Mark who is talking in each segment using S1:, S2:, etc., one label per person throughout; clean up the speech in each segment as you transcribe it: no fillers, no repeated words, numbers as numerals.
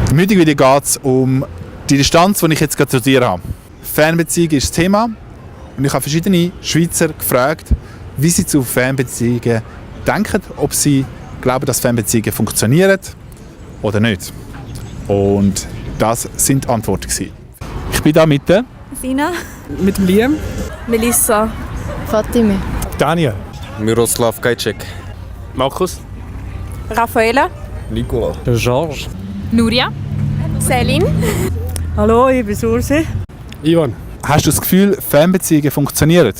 S1: Im heutigen Video geht es um die Distanz, die ich jetzt gerade zu dir habe. Fernbeziehung ist das Thema und ich habe verschiedene Schweizer gefragt, wie sie zu Fernbeziehungen denken, ob sie glauben, dass Fernbeziehungen funktionieren oder nicht. Und das sind die Antworten gewesen. Ich bin da mit der
S2: Sina.
S3: Mit dem Liam.
S2: Melissa.
S4: Fatime.
S3: Daniel.
S5: Miroslav Kajcek.
S3: Markus.
S2: Raffaela.
S5: Nicola.
S3: Georges.
S2: Nuria. Selin.
S6: Hallo, ich bin Ursi.
S3: Ivan.
S1: Hast du das Gefühl, Fernbeziehungen funktionieren?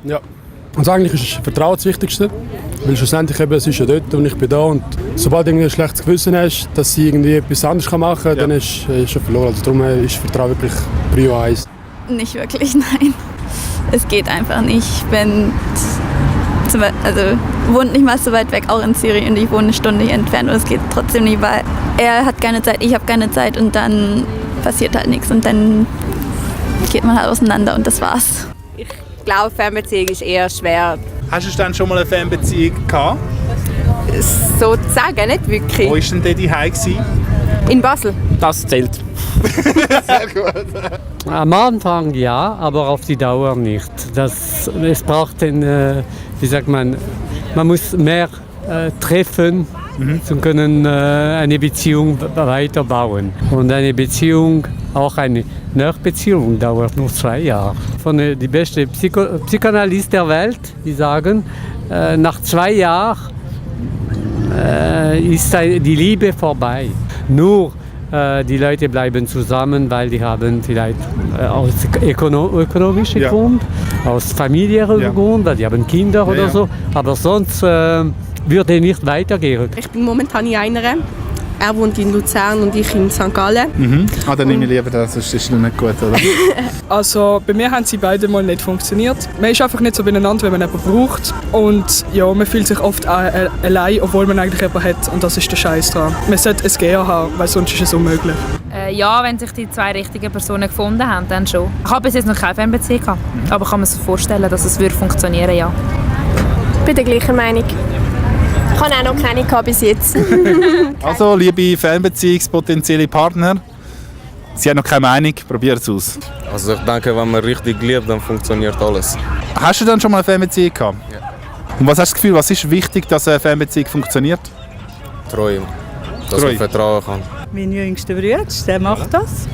S3: Ja. Also eigentlich ist Vertrauen das Wichtigste. Weil schlussendlich eben, es ist ja dort und ich bin da. Und sobald du ein schlechtes Gewissen hast, dass sie irgendwie etwas anderes machen kann, dann ist schon verloren. Also darum ist Vertrauen wirklich Prio 1.
S2: Nicht wirklich, nein. Es geht einfach nicht. Ich bin wohnt nicht mal so weit weg, auch in Zürich, und ich wohne eine Stunde entfernt und es geht trotzdem nicht, weil er hat keine Zeit, ich habe keine Zeit und dann passiert halt nichts und dann geht man halt auseinander und das war's.
S7: Ich glaube, Fernbeziehung ist eher schwer.
S1: Hast du dann schon mal eine Fernbeziehung gehabt?
S7: Sozusagen, nicht wirklich.
S1: Wo war denn die Heim?
S7: In Basel.
S3: Das zählt.
S1: Sehr gut.
S8: Am Anfang ja, aber auf die Dauer nicht. Es braucht man muss mehr treffen, um können eine Beziehung weiterbauen. Und eine Beziehung, auch eine Nachbeziehung, dauert nur 2 Jahre. Die beste Psychoanalyst der Welt, die sagen, nach 2 Jahren ist die Liebe vorbei. Nur die Leute bleiben zusammen, weil die haben vielleicht aus ökonomischen Gründen, aus familiären Gründen, weil die haben Kinder oder so. Aber sonst würde nicht weitergehen.
S9: Ich bin momentan in einer. Er wohnt in Luzern und ich in St. Gallen.
S1: Dann nehme ich lieber das, sonst ist es nicht gut, oder?
S6: Also bei mir haben sie beide mal nicht funktioniert. Man ist einfach nicht so beieinander, wenn man jemanden braucht. Und ja, man fühlt sich oft allein, obwohl man eigentlich jemanden hat. Und das ist der Scheiß dran. Man sollte es Gehen haben, weil sonst ist es unmöglich.
S10: Ja, wenn sich die 2 richtigen Personen gefunden haben, dann schon. Ich habe bis jetzt noch keine Fernbeziehung gehabt, aber kann man sich vorstellen, dass es funktionieren würde, ja.
S4: Ich bin der gleichen Meinung. Ich habe auch noch keine gehabt bis jetzt.
S1: Also, liebe Fernbeziehungspotenzielle Partner, Sie haben noch keine Meinung, probiert es aus.
S5: Also ich denke, wenn man richtig liebt, dann funktioniert alles.
S1: Hast du dann schon mal eine Fernbeziehung gehabt?
S5: Ja.
S1: Und was hast du das Gefühl, was ist wichtig, dass eine Fernbeziehung funktioniert?
S5: Treue. Dass man vertrauen kann.
S6: Mein jüngster Bruder, der macht das.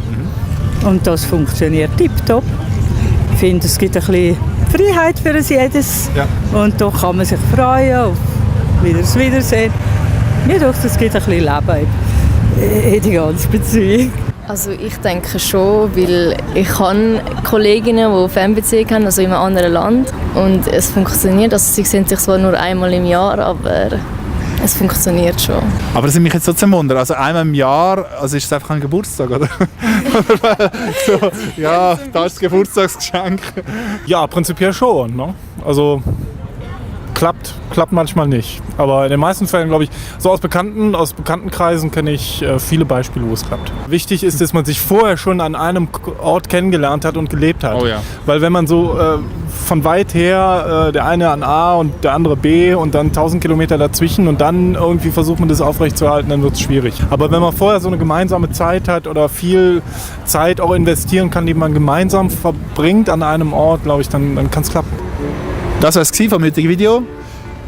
S6: Und das funktioniert tipptopp. Ich finde, es gibt ein bisschen Freiheit für uns jedes.
S1: Ja.
S6: Und da kann man sich freuen auf das Wiedersehen. Mir denke, es gibt ein bisschen Leben in die ganze Beziehung.
S4: Also ich denke schon, weil ich habe Kolleginnen, die Fernbeziehungen haben, also in einem anderen Land. Und es funktioniert, also sie sehen sich zwar nur einmal im Jahr, aber es funktioniert schon.
S1: Aber das nimmt mich jetzt so zum Wunder. Also einmal im Jahr, also ist es einfach ein Geburtstag, oder? So, ja, das ist das Geburtstagsgeschenk.
S3: Ja, prinzipiell schon. Ne? Also klappt manchmal nicht. Aber in den meisten Fällen, glaube ich, so aus Bekanntenkreisen kenne ich viele Beispiele, wo es klappt. Wichtig ist, dass man sich vorher schon an einem Ort kennengelernt hat und gelebt hat.
S1: Oh ja.
S3: Weil wenn man so von weit her, der eine an A und der andere B und dann 1000 Kilometer dazwischen und dann irgendwie versucht man das aufrechtzuerhalten, dann wird es schwierig. Aber wenn man vorher so eine gemeinsame Zeit hat oder viel Zeit auch investieren kann, die man gemeinsam verbringt an einem Ort, glaube ich, dann kann es klappen.
S1: Das war es vom heutigen Video.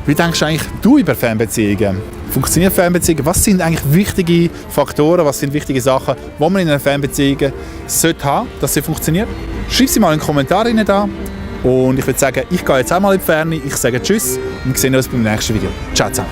S1: Wie denkst du eigentlich über Fernbeziehungen? Funktionieren Fernbeziehungen? Was sind eigentlich wichtige Faktoren, was sind wichtige Sachen, die man in einer Fernbeziehung haben sollte, dass sie funktioniert? Schreib sie mal in den Kommentaren da. Und ich würde sagen, ich gehe jetzt auch mal in die Ferne. Ich sage Tschüss und wir sehen uns beim nächsten Video. Ciao zusammen.